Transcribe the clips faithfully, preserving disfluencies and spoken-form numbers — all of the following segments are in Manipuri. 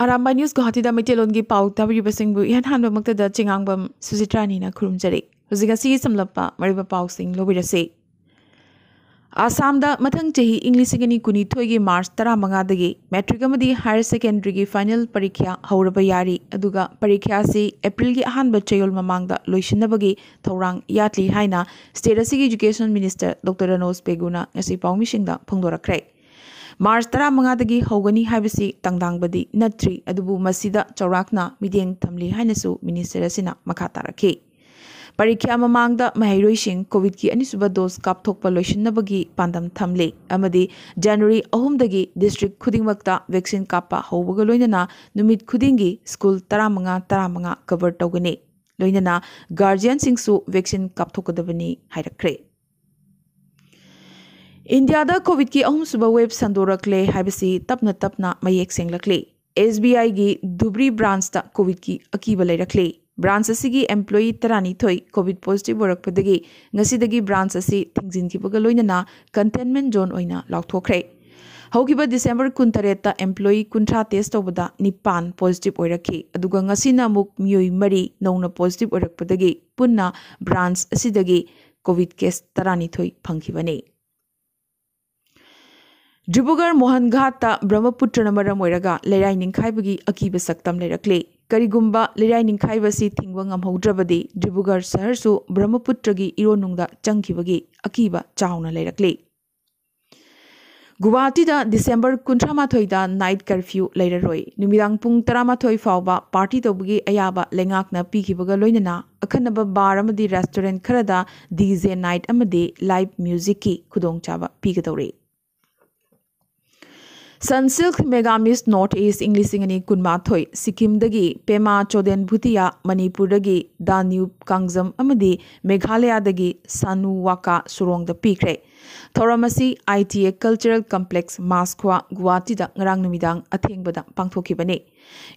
ꯑꯔꯥꯝꯕꯥꯏ ꯅ꯭ꯌꯨꯁ ꯒꯨꯋꯥꯍꯥꯇꯤꯗ ꯃꯩꯇꯩꯂꯣꯟꯒꯤ ꯄꯥꯎ ꯇꯥꯕꯤꯔꯤꯕꯁꯤꯡꯕꯨ ꯏꯍꯥꯟ ꯍꯥꯟꯕꯃꯛꯇꯗ ꯆꯦꯉꯥꯡꯕꯝ ꯁꯨꯖꯤꯇ꯭ꯔꯥꯅꯤꯅ ꯈꯨꯔꯨꯝꯖꯔꯤ꯫ ꯍꯧꯖꯤꯛ ꯉꯁꯤꯒꯤ ꯁꯝꯂꯞꯄ ꯃꯔꯨꯑꯣꯏꯕ ꯄꯥꯎꯁꯤꯡ ꯂꯧꯕꯤꯔꯁꯤ꯫ ꯑꯁꯥꯝꯗ ꯃꯊꯪ ꯆꯍꯤ ꯏꯪ ꯂꯤꯁꯤꯡ ꯑꯅꯤ ꯀꯨꯟꯅꯤꯊꯣꯏꯒꯤ ꯃꯥꯔꯆ ꯇꯔꯥꯃꯉꯥꯗꯒꯤ ꯃꯦꯇ꯭ꯔꯤꯛ ꯑꯃꯗꯤ ꯍꯥꯌꯔ ꯁꯦꯀꯦꯟꯗꯔꯤꯒꯤ ꯐꯥꯏꯅꯦꯜ ꯄꯔꯤꯈ꯭ꯌꯥ ꯍꯧꯔꯕ ꯌꯥꯔꯤ, ꯑꯗꯨꯒ ꯄꯔꯤꯈ꯭ꯌꯥꯁꯤ ꯑꯦꯄ꯭ꯔꯤꯜꯒꯤ ꯑꯍꯥꯟꯕ ꯆꯌꯣꯜ ꯃꯃꯥꯡꯗ ꯂꯣꯏꯁꯤꯟꯅꯕꯒꯤ ꯊꯧꯔꯥꯡ ꯌꯥꯠꯂꯤ ꯍꯥꯏꯅ ꯁ꯭ꯇꯦꯠ ꯑꯁꯤꯒꯤ ꯏꯖꯨꯀꯦꯁꯟ ꯃꯤꯅꯤꯁꯇꯔ ꯗꯣꯛꯇꯔ ꯔꯅꯣꯖ ꯄꯦꯒꯨꯅ ꯉꯁꯤ ꯄꯥꯎꯃꯤꯁꯤꯡꯗ ꯐꯣꯡꯗꯣꯔꯛꯈ꯭ꯔꯦ꯫ ꯃꯥꯔꯆ ꯇꯔꯥꯃꯉꯥꯗꯒꯤ ꯍꯧꯒꯅꯤ ꯍꯥꯏꯕꯁꯤ ꯇꯥꯡꯗꯥꯡꯕꯗꯤ ꯅꯠꯇ꯭ꯔꯤ, ꯑꯗꯨꯕꯨ ꯃꯁꯤꯗ ꯆꯥꯎꯔꯥꯛꯅ ꯃꯤꯠꯌꯦꯡ ꯊꯝꯂꯤ ꯍꯥꯏꯅꯁꯨ ꯃꯤꯅꯤꯁꯇꯔ ꯑꯁꯤꯅ ꯃꯈꯥ ꯇꯥꯔꯛꯈꯤ꯫ ꯄꯔꯤꯈ꯭ꯌꯥ ꯃꯃꯥꯡꯗ ꯃꯍꯩꯔꯣꯏꯁꯤꯡ ꯀꯣꯚꯤꯗꯀꯤ ꯑꯅꯤꯁꯨꯕ ꯗꯣꯁ ꯀꯥꯞꯊꯣꯛꯄ ꯂꯣꯏꯁꯤꯟꯅꯕꯒꯤ ꯄꯥꯟꯗꯝ ꯊꯝꯂꯤ ꯑꯃꯗꯤ ꯖꯅꯋꯥꯔꯤ ꯑꯍꯨꯝꯗꯒꯤ ꯗꯤꯁꯇ꯭ꯔꯤꯛ ꯈꯨꯗꯤꯡꯃꯛꯇ ꯚꯦꯛꯁꯤꯟ ꯀꯥꯞꯄ ꯍꯧꯕꯒ ꯂꯣꯏꯅꯅ ꯅꯨꯃꯤꯠ ꯈꯨꯗꯤꯡꯒꯤ ꯁ꯭ꯀꯨꯜ ꯇꯔꯥꯃꯉꯥ ꯇꯔꯥꯃꯉꯥ ꯀꯚꯔ ꯇꯧꯒꯅꯤ꯫ ꯂꯣꯏꯅꯅ ꯒꯥꯔꯖꯤꯌꯟꯁꯤꯡꯁꯨ ꯚꯦꯛꯁꯤꯟ ꯀꯥꯞꯊꯣꯛꯀꯗꯕꯅꯤ ꯍꯥꯏꯔꯛꯈ꯭ꯔꯦ꯫ ꯏꯟꯗꯤꯌꯥꯗ ꯀꯣꯚꯤꯗꯀꯤ ꯑꯍꯨꯝꯁꯨꯕ ꯋꯦꯕ ꯁꯟꯗꯣꯔꯛꯂꯦ ꯍꯥꯏꯕꯁꯤ ꯇꯞꯅ ꯇꯞꯅ ꯃꯌꯦꯛ ꯁꯦꯡꯂꯛꯂꯤ꯫ ꯑꯦꯁ ꯕꯤ ꯑꯥꯏꯒꯤ ꯙꯨꯕ꯭ꯔꯤ ꯕ꯭ꯔꯥꯟꯁꯇ ꯀꯣꯚꯤꯗꯀꯤ ꯑꯀꯤꯕ ꯂꯩꯔꯛꯂꯤ꯫ ꯕ꯭ꯔꯥꯟꯁ ꯑꯁꯤꯒꯤ ꯑꯦꯝꯄ꯭ꯂꯣꯌꯤ ꯇꯔꯥꯅꯤꯊꯣꯏ ꯀꯣꯚꯤꯗ ꯄꯣꯖꯤꯇꯤꯚ ꯑꯣꯏꯔꯛꯄꯗꯒꯤ ꯉꯁꯤꯗꯒꯤ ꯕ꯭ꯔꯥꯟꯁ ꯑꯁꯤ ꯊꯤꯡꯖꯤꯟꯈꯤꯕꯒ ꯂꯣꯏꯅꯅ ꯀꯟꯇꯦꯟꯃꯦꯟ ꯖꯣꯟ ꯑꯣꯏꯅ ꯂꯥꯎꯊꯣꯛꯈ꯭ꯔꯦ꯫ ꯍꯧꯈꯤꯕ ꯗꯤꯁꯦꯝꯕꯔ ꯀꯨꯟꯇꯔꯦꯠꯇ ꯑꯦꯝꯄ꯭ꯂꯣꯌꯤ ꯀꯨꯟꯊ꯭ꯔꯥ ꯇꯦꯁ ꯇꯧꯕꯗ ꯅꯤꯄꯥꯟ ꯄꯣꯖꯤꯇꯤꯚ ꯑꯣꯏꯔꯛꯈꯤ, ꯑꯗꯨꯒ ꯉꯁꯤꯅ ꯑꯃꯨꯛ ꯃꯤꯑꯣꯏ ꯃꯔꯤ ꯅꯧꯅ ꯄꯣꯖꯤꯇꯤꯚ ꯑꯣꯏꯔꯛꯄꯗꯒꯤ ꯄꯨꯟꯅ ꯕ꯭ꯔꯥꯟꯁ ꯑꯁꯤꯗꯒꯤ ꯀꯣꯚꯤꯗ ꯀꯦꯁ ꯇꯔꯥꯅꯤꯊꯣꯏ ꯐꯪꯈꯤꯕꯅꯤ꯫ ꯗꯤꯕ꯭ꯔꯨꯒꯔ ꯃꯣꯍꯟ ꯘꯥꯠꯇ ꯕ꯭ꯔꯍ꯭ꯃꯄꯨꯇ꯭ꯔꯅ ꯃꯔꯝ ꯑꯣꯏꯔꯒ ꯂꯩꯔꯥꯏ ꯅꯤꯡꯈꯥꯏꯕꯒꯤ ꯑꯀꯤꯕ ꯁꯛꯇꯝ ꯂꯩꯔꯛꯂꯤ꯫ ꯀꯔꯤꯒꯨꯝꯕ ꯂꯩꯔꯥꯏ ꯅꯤꯡꯈꯥꯏꯕꯁꯤ ꯊꯤꯡꯕ ꯉꯝꯍꯧꯗ꯭ꯔꯕꯗꯤ ꯗꯤꯕ꯭ꯔꯨꯒꯔ ꯁꯍꯔꯁꯨ ꯕ꯭ꯔꯍ꯭ꯃꯄꯨꯇ꯭ꯔꯒꯤ ꯏꯔꯣꯟꯅꯨꯡꯗ ꯆꯪꯈꯤꯕꯒꯤ ꯑꯀꯤꯕ ꯆꯥꯎꯅ ꯂꯩꯔꯛꯂꯤ꯫ ꯒꯨꯋꯥꯍꯥꯇꯤꯗ ꯗꯤꯁꯦꯝꯕꯔ ꯀꯨꯟꯊ꯭ꯔꯥ ꯃꯥꯊꯣꯏꯗ ꯅꯥꯏꯠ ꯀꯔꯐ꯭ꯌꯨ ꯂꯩꯔꯔꯣꯏ꯫ ꯅꯨꯃꯤꯗꯥꯡ ꯄꯨꯡ ꯇꯔꯥꯃꯥꯊꯣꯏ ꯐꯥꯎꯕ ꯄꯥꯔꯇꯤ ꯇꯧꯕꯒꯤ ꯑꯌꯥꯕ ꯂꯩꯉꯥꯛꯅ ꯄꯤꯈꯤꯕꯒ ꯂꯣꯏꯅꯅ ꯑꯈꯟꯅꯕ ꯕꯥꯔ ꯑꯃꯗꯤ ꯔꯦꯁꯇꯨꯔꯦꯟꯠ ꯈꯔꯗ ꯗꯤ ꯖꯦ ꯅꯥꯏꯠ ꯑꯃꯗꯤ ꯂꯥꯏꯚ ꯃ꯭ꯌꯨꯖꯤꯛꯀꯤ ꯈꯨꯗꯣꯡꯆꯥꯕ ꯄꯤꯒꯗꯧꯔꯤ꯫ ꯁꯟꯁꯤꯜꯛ ꯃꯦꯒꯥ ꯃꯤꯁ ꯅꯣꯔꯠ ꯏꯁ ꯏꯪ ꯂꯤꯁꯤꯡ ꯑꯅꯤ ꯀꯨꯟꯃꯥꯊꯣꯏ ꯁꯤꯛꯀꯤꯝꯗꯒꯤ ꯄꯦꯃꯥ ꯆꯣꯗꯦꯟ ꯚꯨꯇꯤꯌꯥ, ꯃꯅꯤꯄꯨꯔꯗꯒꯤ ꯗꯥꯅ꯭ꯌꯨꯕ ꯀꯥꯡꯖꯝ ꯑꯃꯗꯤ ꯃꯦꯘꯥꯂꯌꯥꯗꯒꯤ ꯁꯥꯅꯨ ꯋꯥꯀꯥ ꯁꯨꯔꯣꯡꯗ ꯄꯤꯈ꯭ꯔꯦ꯫ ꯊꯧꯔꯝ ꯑꯁꯤ ITA Cultural Complex, ꯃꯥꯁꯈ꯭ꯋꯥ, ꯒꯨꯋꯥꯍꯥꯇꯤꯗ ꯉꯔꯥꯡ ꯅꯨꯃꯤꯗꯥꯡ ꯑꯊꯦꯡꯕꯗ ꯄꯥꯡꯊꯣꯛꯈꯤꯕꯅꯤ꯫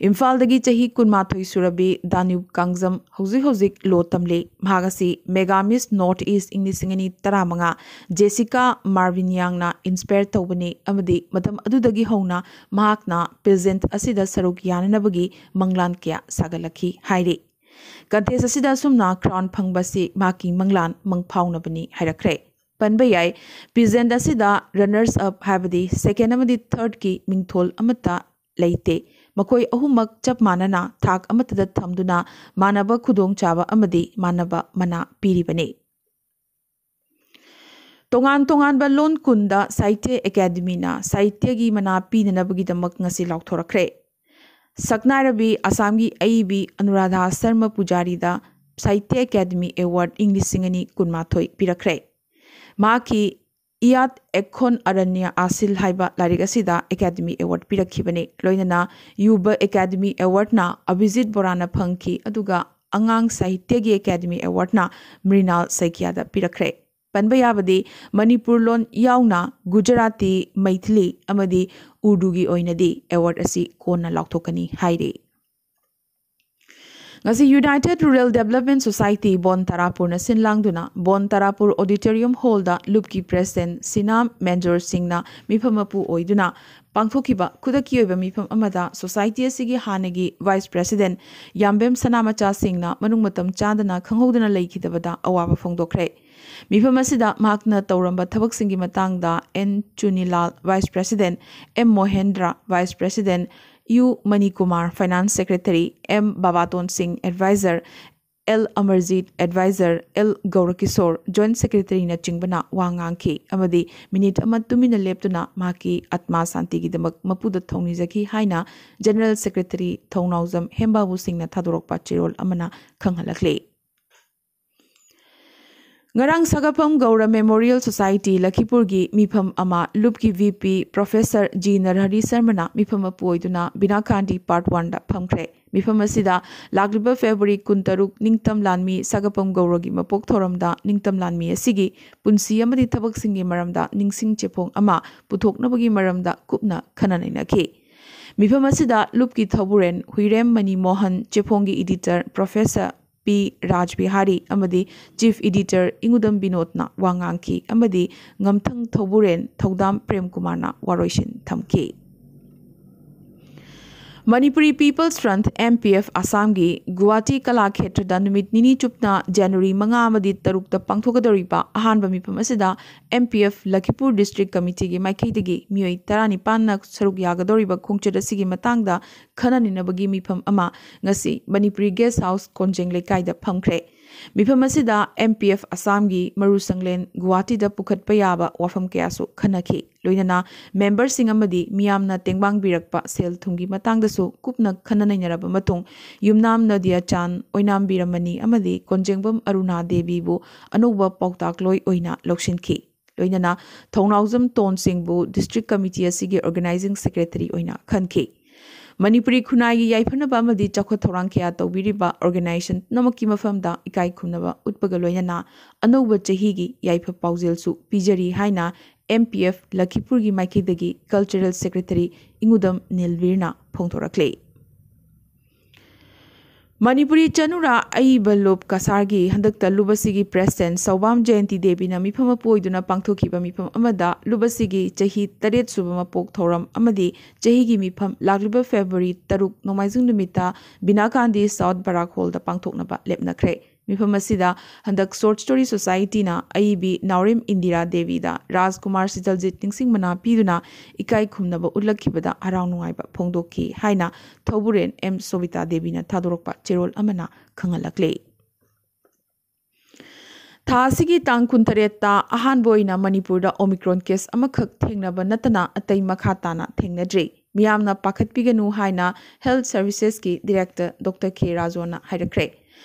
ꯏꯝꯐꯥꯜꯗꯒꯤ ꯆꯍꯤ ꯀꯨꯟꯃꯥꯊꯣꯏ ꯁꯨꯔꯕꯤ ꯗꯥꯅ꯭ꯌꯨꯕ ꯀꯥꯡꯖꯝ ꯍꯧꯖꯤꯛ ꯍꯧꯖꯤꯛ ꯂꯣ ꯇꯝꯂꯤ꯫ ꯃꯍꯥꯛ ꯑꯁꯤ Mega Miss North East ꯏꯪ ꯂꯤꯁꯤꯡ ꯑꯅꯤ ꯇꯔꯥꯃꯉꯥ ꯖꯦꯁꯤꯀꯥ ꯃꯥꯔꯕꯤꯟꯌꯥꯡꯅ inspire ꯇꯧꯕꯅꯤ ꯑꯃꯗꯤ ꯃꯇꯝ ꯑꯗꯨꯗꯒꯤ ꯍꯧꯅ ꯃꯍꯥꯛꯅ pageant ꯑꯁꯤꯗ ꯁꯔꯨꯛ ꯌꯥꯅꯅꯕꯒꯤ ꯃꯪꯂꯥꯟ ꯀꯌꯥ ꯁꯥꯒꯠꯂꯛꯈꯤ ꯍꯥꯏꯔꯤ꯫ Contest ꯑꯁꯤꯗ ꯑꯁꯨꯝꯅ crown ꯐꯪꯕꯁꯤ ꯃꯍꯥꯛꯀꯤ ꯃꯪꯂꯥꯟ ꯃꯪꯐꯥꯎꯅꯕꯅꯤ ꯍꯥꯏꯔꯛꯈ꯭ꯔꯦ꯫ ꯄꯟꯕ ꯌꯥꯏ, pageant ꯑꯁꯤꯗ runners up ꯍꯥꯏꯕꯗꯤ second ꯑꯃꯗꯤ thirdꯀꯤ ꯃꯤꯡꯊꯣꯜ ꯑꯃꯠꯇ ꯂꯩꯇꯦ꯫ ꯃꯈꯣꯏ ꯑꯍꯨꯝꯃꯛ ꯆꯞ ꯃꯥꯟꯅꯅ ꯊꯥꯛ ꯑꯃꯠꯇꯗ ꯊꯝꯗꯨꯅ ꯃꯥꯟꯅꯕ ꯈꯨꯗꯣꯡꯆꯥꯕ ꯑꯃꯗꯤ ꯃꯥꯟꯅꯕ ꯃꯅꯥ ꯄꯤꯔꯤꯕꯅꯤ꯫ ꯇꯣꯉꯥꯟ ꯇꯣꯉꯥꯟꯕ ꯂꯣꯟ ꯀꯨꯟꯗ ꯁꯥꯍꯤꯇ꯭ꯌ ꯑꯦꯀꯥꯗꯃꯤꯅ ꯁꯥꯍꯤꯇ꯭ꯌꯒꯤ ꯃꯅꯥ ꯄꯤꯅꯅꯕꯒꯤꯗꯃꯛ ꯉꯁꯤ ꯂꯥꯎꯊꯣꯔꯛꯈ꯭ꯔꯦ꯫ ꯁꯛꯅꯥꯏꯔꯕꯤ ꯑꯁꯥꯝꯒꯤ ꯑꯏꯕꯤ ꯑꯅꯨꯔꯥꯙꯥ ꯁꯔꯃ ꯄꯨꯖꯥꯔꯤꯗ ꯁꯥꯍꯤꯇ꯭ꯌ ꯑꯦꯀꯥꯗꯃꯤ award ꯏꯪ ꯂꯤꯁꯤꯡ ꯑꯅꯤ ꯀꯨꯟꯃꯥꯊꯣꯏ ꯄꯤꯔꯛꯈ꯭ꯔꯦ꯫ ꯃꯍꯥꯛꯀꯤ ꯏꯌꯥꯠ ꯑꯦꯈꯣꯟ ꯑꯔꯟꯌ ꯑꯥꯁꯤꯜ ꯍꯥꯏꯕ ꯂꯥꯏꯔꯤꯛ ꯑꯁꯤꯗ ꯑꯦꯀꯥꯗꯃꯤ award ꯄꯤꯔꯛꯈꯤꯕꯅꯤ꯫ ꯂꯣꯏꯅꯅ ꯌꯨꯕ ꯑꯦꯀꯥꯗꯃꯤ awardꯅ ꯑꯚꯤꯖꯤꯠ ꯕꯣꯔꯥꯅ ꯐꯪꯈꯤ, ꯑꯗꯨꯒ ꯑꯉꯥꯡ ꯁꯥꯍꯤꯇ꯭ꯌꯒꯤ ꯑꯦꯀꯥꯗꯃꯤ awardꯅ ꯃ꯭ꯔꯤꯅꯥꯜ ꯁꯩꯀꯤꯌꯥꯗ ꯄꯤꯔꯛꯈ꯭ꯔꯦ꯫ ꯄꯟꯕ ꯌꯥꯕꯗꯤ, ꯃꯅꯤꯄꯨꯔ ꯂꯣꯟ ꯌꯥꯎꯅ ꯒꯨꯖꯔꯥꯇꯤ, ꯃꯩꯊꯤꯂꯤ ꯑꯃꯗꯤ ꯎꯔꯗꯨꯒꯤ ꯑꯣꯏꯅꯗꯤ award ꯑꯁꯤ ꯀꯣꯟꯅ ꯂꯥꯎꯊꯣꯛꯀꯅꯤ ꯍꯥꯏꯔꯤ꯫ ꯉꯁꯤ United Rural Development Society ꯕꯣꯟ ꯇꯔꯥꯄꯨꯔꯅ ꯁꯤꯟ ꯂꯥꯡꯗꯨꯅ ꯕꯣꯟ ꯇꯔꯥꯄꯨꯔ Auditorium Hallꯗ ꯂꯨꯞꯀꯤ President ꯁꯤꯅꯥꯝ ꯃꯦꯟꯖꯣꯔ ꯁꯤꯡꯅ ꯃꯤꯐꯝ ꯃꯄꯨ ꯑꯣꯏꯗꯨꯅ ꯄꯥꯡꯊꯣꯛꯈꯤꯕ ꯈꯨꯗꯛꯀꯤ ꯑꯣꯏꯕ ꯃꯤꯐꯝ ꯑꯃꯗ society ꯑꯁꯤꯒꯤ ꯍꯥꯟꯅꯒꯤ Vice President ꯌꯥꯝꯕꯦꯝ ꯁꯅꯥꯃꯆꯥ ꯁꯤꯡꯅ ꯃꯅꯨꯡ ꯃꯇꯝ ꯆꯥꯗꯅ ꯈꯪꯍꯧꯗꯅ ꯂꯩꯈꯤꯗꯕꯗ ꯑꯋꯥꯕ ꯐꯣꯡꯗꯣꯛꯈ꯭ꯔꯦ꯫ ꯃꯤꯐꯝ ꯑꯁꯤꯗ ꯃꯍꯥꯛꯅ ꯇꯧꯔꯝꯕ ꯊꯕꯛꯁꯤꯡꯒꯤ ꯃꯇꯥꯡꯗ N Chunilal, Vice President, M Mohendra, Vice President, U Manikumar, Finance Secretary, M Babaton Singh, Advisor, L Amarjit, Advisor, L Gourkishor, Joint Secretaryꯅꯆꯤꯡꯕꯅ ꯋꯥ ꯉꯥꯡꯈꯤ ꯑꯃꯗꯤ ꯃꯤꯅꯤꯠ ꯑꯃ ꯇꯨꯃꯤꯟꯅ ꯂꯦꯞꯇꯨꯅ ꯃꯍꯥꯛꯀꯤ ꯑꯥꯠꯃꯥ ꯁꯥꯟꯇꯤꯒꯤꯗꯃꯛ ꯃꯄꯨꯗ ꯊꯧꯅꯤꯖꯈꯤ ꯍꯥꯏꯅ General Secretary ꯊꯧꯅꯥꯎꯖꯝ ꯍꯦꯝꯕꯥꯕꯨ ꯁꯤꯡꯅ ꯊꯥꯗꯣꯔꯛꯄ ꯆꯦꯔꯣꯜ ꯑꯃꯅ ꯈꯪꯍꯜꯂꯛꯂꯤ꯫ ꯉꯔꯥꯡ ꯁꯥꯒꯥꯄꯝ ꯒꯧꯔ ꯃꯦꯃꯣꯔꯤꯌꯦꯜ ꯁꯣꯁꯥꯏꯇꯤ ꯂꯈꯤꯄꯨꯔꯒꯤ ꯃꯤꯐꯝ ꯑꯃ ꯂꯨꯞꯀꯤ ꯚꯤ ꯄꯤ ꯄ꯭ꯔꯣꯐꯦꯁꯔ ꯖꯤ ꯅꯔꯍꯔꯤ ꯁꯔꯃꯅ ꯃꯤꯐꯝ ꯃꯄꯨ ꯑꯣꯏꯗꯨꯅ ꯕꯤꯅꯥ ꯒꯥꯟꯙꯤ ꯄꯥꯔꯠ ꯋꯥꯟꯗ ꯐꯝꯈ꯭ꯔꯦ꯫ ꯃꯤꯐꯝ ꯑꯁꯤꯗ ꯂꯥꯛꯂꯤꯕ ꯐꯦꯕ꯭ꯔꯨꯋꯥꯔꯤ ꯀꯨꯟꯇꯔꯨꯛ ꯅꯤꯡꯇꯝ ꯂꯥꯟꯃꯤ ꯁꯥꯒꯥꯄꯝ ꯒꯧꯔꯒꯤ ꯃꯄꯣꯛ ꯊꯧꯔꯝꯗ ꯅꯤꯡꯇꯝ ꯂꯥꯟꯃꯤ ꯑꯁꯤꯒꯤ ꯄꯨꯟꯁꯤ ꯑꯃꯗꯤ ꯊꯕꯛꯁꯤꯡꯒꯤ ꯃꯔꯝꯗ ꯅꯤꯡꯁꯤꯡ ꯆꯦꯐꯣꯡ ꯑꯃ ꯄꯨꯊꯣꯛꯅꯕꯒꯤ ꯃꯔꯝꯗ ꯀꯨꯞꯅ ꯈꯟꯅ ꯅꯩꯅꯈꯤ꯫ ꯃꯤꯐꯝ ꯑꯁꯤꯗ ꯂꯨꯞꯀꯤ ꯊꯧꯕꯨꯔꯦꯟ ꯍꯨꯏꯔꯦꯝ ꯃꯅꯤ ꯃꯣꯍꯟ, ꯆꯦꯐꯣꯡꯒꯤ ꯏꯗꯤꯇꯔ ꯄ꯭ꯔꯣꯐꯦꯁꯔ ꯄꯤ ꯔꯥꯖꯕꯤꯍꯥꯔꯤ ꯑꯃꯗꯤ ꯆꯤꯐ ꯏꯗꯤꯇꯔ ꯏꯉꯨꯗꯝ ꯕꯤꯅꯣꯗꯅ ꯋꯥ ꯉꯥꯡꯈꯤ ꯑꯃꯗꯤ ꯉꯝꯊꯪ ꯊꯧꯕꯨꯔꯦꯟ ꯊꯧꯗꯥꯝ ꯄ꯭ꯔꯦꯝꯀꯨꯃꯥꯔꯅ ꯋꯥꯔꯣꯏꯁꯤꯟ ꯊꯝꯈꯤ꯫ Manipuri people's front, M P F, ꯑꯁꯥꯝꯒꯤ ꯒꯨꯋꯥꯍꯥꯇꯤ ꯀꯂꯥꯈꯦꯇ꯭ꯔꯗ ꯅꯨꯃꯤꯠ ꯅꯤꯅꯤ ꯆꯨꯞꯅ ꯖꯅꯋꯥꯔꯤ ꯃꯉꯥ ꯑꯃꯗꯤ ꯇꯔꯨꯛꯇ ꯄꯥꯡꯊꯣꯛꯀꯗꯧꯔꯤꯕ ꯑꯍꯥꯟꯕ ꯃꯤꯐꯝ ꯑꯁꯤꯗ ꯑꯦꯝ ꯄꯤ ꯑꯦꯐ ꯂꯈꯤꯄꯨꯔ ꯗꯤꯁꯇ꯭ꯔꯤꯛ ꯀꯃꯤꯇꯤꯒꯤ ꯃꯥꯏꯀꯩꯗꯒꯤ ꯃꯤꯑꯣꯏ ꯇꯔꯥꯅꯤꯄꯥꯟꯅ ꯁꯔꯨꯛ ꯌꯥꯒꯗꯧꯔꯤꯕ ꯈꯣꯡꯆꯠ ꯑꯁꯤꯒꯤ ꯃꯇꯥꯡꯗ ꯈꯟꯅ ꯅꯩꯅꯕꯒꯤ ꯃꯤꯐꯝ ꯑꯃ ꯉꯁꯤ ꯃꯅꯤꯄꯨꯔꯤ ꯒꯦꯁ ꯍꯥꯎꯁ ꯀꯣꯟꯖꯦꯡ ꯂꯩꯀꯥꯏꯗ ꯐꯝꯈ꯭ꯔꯦ꯫ ꯃꯤꯐꯝ ꯑꯁꯤꯗ ꯑꯦꯝ ꯄꯤ ꯑꯦꯐ ꯑꯁꯥꯝꯒꯤ ꯃꯔꯨ ꯁꯪꯂꯦꯟ ꯒꯨꯋꯥꯍꯥꯇꯤꯗ ꯄꯨꯈꯠꯄ ꯌꯥꯕ ꯋꯥꯐꯝ ꯀꯌꯥꯁꯨ ꯈꯟꯅꯈꯤ꯫ ꯂꯣꯏꯅꯅ ꯃꯦꯝꯕꯔꯁꯤꯡ ꯑꯃꯗꯤ ꯃꯤꯌꯥꯝꯅ ꯇꯦꯡꯕꯥꯡꯕꯤꯔꯛꯄ ꯁꯦꯜ ꯊꯨꯝꯒꯤ ꯃꯇꯥꯡꯗꯁꯨ ꯀꯨꯞꯅ ꯈꯟꯅ ꯅꯩꯅꯔꯕ ꯃꯇꯨꯡ, ꯌꯨꯝꯅꯥꯝ ꯅꯗꯤꯌꯥ ꯆꯥꯟ, ꯑꯣꯏꯅꯥꯝ ꯕꯤꯔꯃꯅꯤ ꯑꯃꯗꯤ ꯀꯣꯟꯖꯦꯡꯕꯝ ꯑꯔꯨꯅꯥ ꯗꯦꯕꯤꯕꯨ ꯑꯅꯧꯕ ꯄꯥꯎꯇꯥꯛꯂꯣꯏ ꯑꯣꯏꯅ ꯂꯧꯁꯤꯟꯈꯤ꯫ ꯂꯣꯏꯅꯅ ꯊꯧꯅꯥꯎꯖꯝ ꯇꯣꯟ ꯁꯤꯡꯕꯨ ꯗꯤꯁꯇ꯭ꯔꯤꯛ ꯀꯃꯤꯇꯤ ꯑꯁꯤꯒꯤ ꯑꯣꯔꯒꯅꯥꯏꯖꯤꯡ ꯁꯦꯀ꯭ꯔꯦꯇꯔꯤ ꯑꯣꯏꯅ ꯈꯟꯈꯤ꯫ ꯃꯅꯤꯄꯨꯔꯤ ꯈꯨꯟꯅꯥꯏꯒꯤ ꯌꯥꯏꯐꯅꯕ ꯑꯃꯗꯤ ꯆꯥꯎꯈꯠ ꯊꯧꯔꯥꯡ ꯀꯌꯥ ꯇꯧꯕꯤꯔꯤꯕ ꯑꯣꯔꯒꯅꯥꯏꯖꯦꯁꯟ ꯄꯨꯝꯅꯃꯛꯀꯤ ꯃꯐꯝꯗ ꯏꯀꯥꯏ ꯈꯨꯝꯅꯕ ꯎꯠꯄꯒ ꯂꯣꯏꯅꯅ ꯑꯅꯧꯕ ꯆꯍꯤꯒꯤ ꯌꯥꯏꯐ ꯄꯥꯎꯖꯦꯜꯁꯨ ꯄꯤꯖꯔꯤ ꯍꯥꯏꯅ ꯑꯦꯝ ꯄꯤ ꯑꯦꯐ ꯂꯈꯤꯄꯨꯔꯒꯤ ꯃꯥꯏꯀꯩꯗꯒꯤ ꯀꯜꯆꯔꯦꯜ ꯁꯦꯀ꯭ꯔꯦꯇꯔꯤ ꯏꯉꯨꯗꯝ ꯅꯤꯜꯕꯤꯔꯅ ꯐꯣꯡꯗꯣꯔꯛꯂꯤ꯫ ꯃꯅꯤꯄꯨꯔꯤ ꯆꯅꯨꯔꯥ ꯑꯏꯕ ꯂꯨꯞ ꯀꯁꯥꯔꯒꯤ ꯍꯟꯗꯛꯇ ꯂꯨꯞ ꯑꯁꯤꯒꯤ ꯄ꯭ꯔꯦꯁꯤꯗꯦꯟꯠ ꯁꯧꯕꯥꯝ ꯖꯌꯟꯇꯤ ꯗꯦꯕꯤꯅ ꯃꯤꯐꯝ ꯃꯄꯨ ꯑꯣꯏꯗꯨꯅ ꯄꯥꯡꯊꯣꯛꯈꯤꯕ ꯃꯤꯐꯝ ꯑꯃꯗ ꯂꯨꯞ ꯑꯁꯤꯒꯤ ꯆꯍꯤ ꯇꯔꯦꯠ ꯁꯨꯕ ꯃꯄꯣꯛ ꯊꯧꯔꯝ ꯑꯃꯗꯤ ꯆꯍꯤꯒꯤ ꯃꯤꯐꯝ ꯂꯥꯛꯂꯤꯕ ꯐꯦꯕ꯭ꯔꯨꯋꯥꯔꯤ ꯇꯔꯨꯛ ꯅꯣꯡꯃꯥꯏꯖꯤꯡ ꯅꯨꯃꯤꯠꯇ ꯕꯤꯅꯥ ꯒꯥꯟꯙꯤ ꯁꯥꯎꯠ ꯕꯔꯥꯛ ꯍꯣꯜꯗ ꯄꯥꯡꯊꯣꯛꯅꯕ ꯂꯦꯞꯅꯈ꯭ꯔꯦ꯫ ꯃꯤꯐꯝ ꯑꯁꯤꯗ ꯍꯟꯗꯛ ꯁꯣꯔꯠ ꯁ꯭ꯇꯣꯔꯤ ꯁꯣꯁꯥꯏꯇꯤꯅ ꯑꯏꯕꯤ ꯅꯥꯎꯔꯦꯝ ꯏꯟꯗꯤꯔꯥ ꯗꯦꯕꯤꯗ ꯔꯥꯖꯀꯨꯃꯥꯔ ꯁꯤꯇꯜꯖꯤꯠ ꯅꯤꯡꯁꯤꯡ ꯃꯅꯥ ꯄꯤꯗꯨꯅ ꯏꯀꯥꯏ ꯈꯨꯝꯅꯕ ꯎꯠꯂꯛꯈꯤꯕꯗ ꯍꯔꯥꯎ ꯅꯨꯡꯉꯥꯏꯕ ꯐꯣꯡꯗꯣꯛꯈꯤ ꯍꯥꯏꯅ ꯊꯧꯕꯨꯔꯦꯟ ꯑꯦꯝ ꯁꯣꯕꯤꯇꯥ ꯗꯦꯕꯤꯅ ꯊꯥꯗꯣꯔꯛꯄ ꯆꯦꯔꯣꯜ ꯑꯃꯅ ꯈꯪꯍꯜꯂꯛꯂꯤ꯫ ꯊꯥ ꯑꯁꯤꯒꯤ ꯇꯥꯡ ꯀꯨꯟꯇꯔꯦꯠꯇ ꯑꯍꯥꯟꯕ ꯑꯣꯏꯅ ꯃꯅꯤꯄꯨꯔꯗ ꯑꯣꯃꯤꯀ꯭ꯔꯣꯟ ꯀꯦꯁ ꯑꯃꯈꯛ ꯊꯦꯡꯅꯕ ꯅꯠꯇꯅ ꯑꯇꯩ ꯃꯈꯥ ꯇꯥꯅ ꯊꯦꯡꯅꯗ꯭ꯔꯤ꯫ ꯃꯤꯌꯥꯝꯅ ꯄꯥꯈꯠꯄꯤꯒꯅꯨ ꯍꯥꯏꯅ ꯍꯦꯜꯊ ꯁꯔꯚꯤꯁꯦꯁꯀꯤ ꯗꯤꯔꯦꯛꯇꯔ ꯗꯣꯛꯇꯔ ꯀꯦ ꯔꯥꯖꯣꯅ ꯍꯥꯏꯔꯛꯈ꯭ꯔꯦ꯫